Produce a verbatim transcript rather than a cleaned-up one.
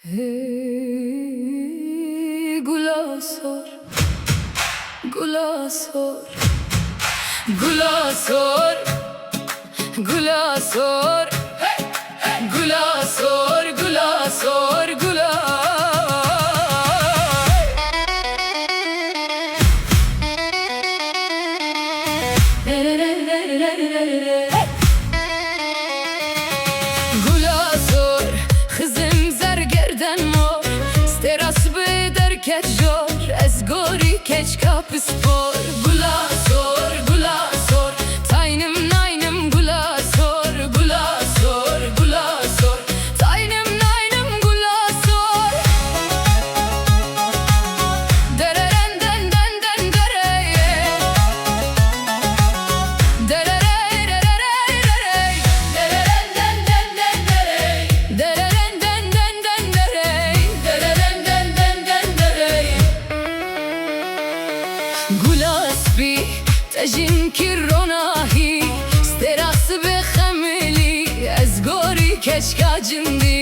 Hey, gula sor, gula sor, gula sor, gula sor, gula sor, gula sor, gula. Gula sor, xizim zergerden mor, stêra sibê derket jor, ez gorî keçka pispor. Gula sor, gula sor, taynim naynim, gula sor, gula sor, gula sor, taynim naynim, gula sor. Dereren den den den dereye. Dererey, dererey, derey. Dereren den den den derey. Dereren den den den derey. Dereren den den den derey. Gula spî, te jin kir ronahî, stêra sibê xemilî, ez gorî keçka cindî.